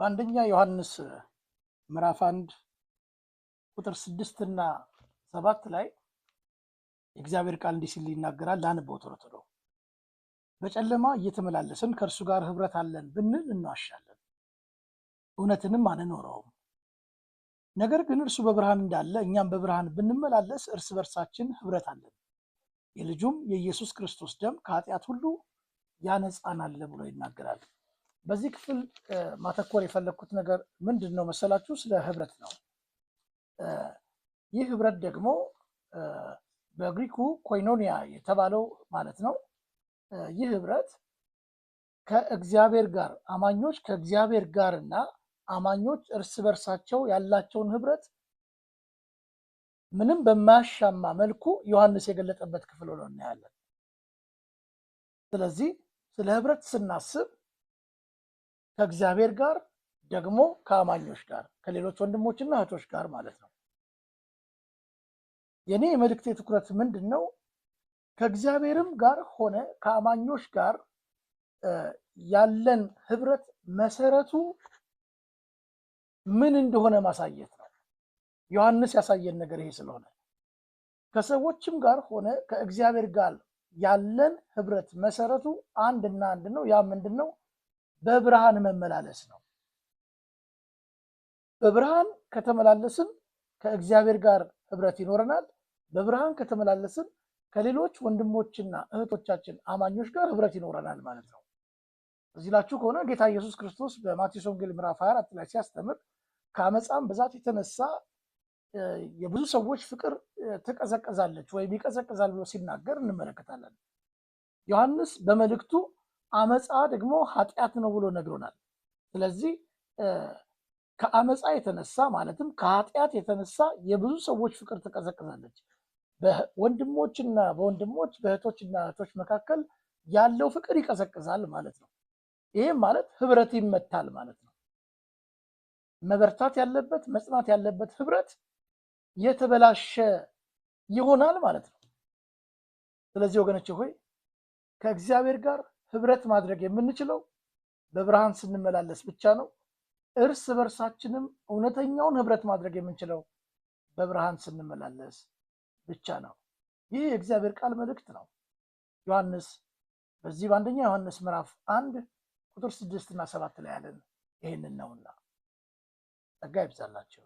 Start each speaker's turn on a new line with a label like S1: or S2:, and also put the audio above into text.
S1: በአንደኛ ዮሐንስ ምዕራፍ 1 ቁጥር 6 እና 7 ላይ የእግዚአብሔር ቃል እንዲህ ሲል ይናገራል። ላንበው ቶሎ ቶሎ። በጨለማ እየተመላለስን ከእርሱ ጋር ኅብረት አለን ብንል እንዋሻለን፣ እውነትንም አንኖረውም። ነገር ግን እርሱ በብርሃን እንዳለ እኛም በብርሃን ብንመላለስ እርስ በርሳችን ኅብረት አለን፣ የልጁም የኢየሱስ ክርስቶስ ደም ከኃጢአት ሁሉ ያነጻናል ብሎ ይናገራል። በዚህ ክፍል ማተኮር የፈለግኩት ነገር ምንድን ነው መሰላችሁ? ስለ ህብረት ነው። ይህ ህብረት ደግሞ በግሪኩ ኮይኖኒያ የተባለው ማለት ነው። ይህ ህብረት ከእግዚአብሔር ጋር፣ አማኞች ከእግዚአብሔር ጋር እና አማኞች እርስ በርሳቸው ያላቸውን ህብረት ምንም በማያሻማ መልኩ ዮሐንስ የገለጠበት ክፍል ሆኖ እናያለን። ስለዚህ ስለ ህብረት ስናስብ ከእግዚአብሔር ጋር፣ ደግሞ ከአማኞች ጋር፣ ከሌሎች ወንድሞችና እህቶች ጋር ማለት ነው። የኔ የመልእክቴ ትኩረት ምንድን ነው? ከእግዚአብሔርም ጋር ሆነ ከአማኞች ጋር ያለን ህብረት መሰረቱ ምን እንደሆነ ማሳየት ነው። ዮሐንስ ያሳየን ነገር ይሄ ስለሆነ ከሰዎችም ጋር ሆነ ከእግዚአብሔር ጋር ያለን ህብረት መሰረቱ አንድና አንድ ነው። ያ ምንድን ነው? በብርሃን መመላለስ ነው። በብርሃን ከተመላለስን ከእግዚአብሔር ጋር ህብረት ይኖረናል። በብርሃን ከተመላለስን ከሌሎች ወንድሞችና እህቶቻችን አማኞች ጋር ህብረት ይኖረናል ማለት ነው። እዚህ ላችሁ ከሆነ ጌታ ኢየሱስ ክርስቶስ በማቴዎስ ወንጌል ምዕራፍ 24 ላይ ሲያስተምር ከአመፃም ብዛት የተነሳ የብዙ ሰዎች ፍቅር ትቀዘቅዛለች ወይም ይቀዘቅዛል ብሎ ሲናገር እንመለከታለን። ዮሐንስ በመልእክቱ አመፃ ደግሞ ኃጢአት ነው ብሎ ነግሮናል። ስለዚህ ከአመፃ የተነሳ፣ ማለትም ከኃጢአት የተነሳ የብዙ ሰዎች ፍቅር ትቀዘቅዛለች። በወንድሞችና በወንድሞች፣ በእህቶችና እህቶች መካከል ያለው ፍቅር ይቀዘቅዛል ማለት ነው። ይህም ማለት ህብረት ይመታል ማለት ነው። መበርታት ያለበት፣ መጽናት ያለበት ህብረት የተበላሸ ይሆናል ማለት ነው። ስለዚህ ወገኖቼ ሆይ፣ ከእግዚአብሔር ጋር ህብረት ማድረግ የምንችለው በብርሃን ስንመላለስ ብቻ ነው። እርስ በርሳችንም እውነተኛውን ህብረት ማድረግ የምንችለው በብርሃን ስንመላለስ ብቻ ነው። ይህ የእግዚአብሔር ቃል መልእክት ነው። ዮሐንስ በዚህ በአንደኛ ዮሐንስ ምዕራፍ 1 ቁጥር 6 እና 7 ላይ ያለን ይህንን ነውና ጸጋ ይብዛላችሁ።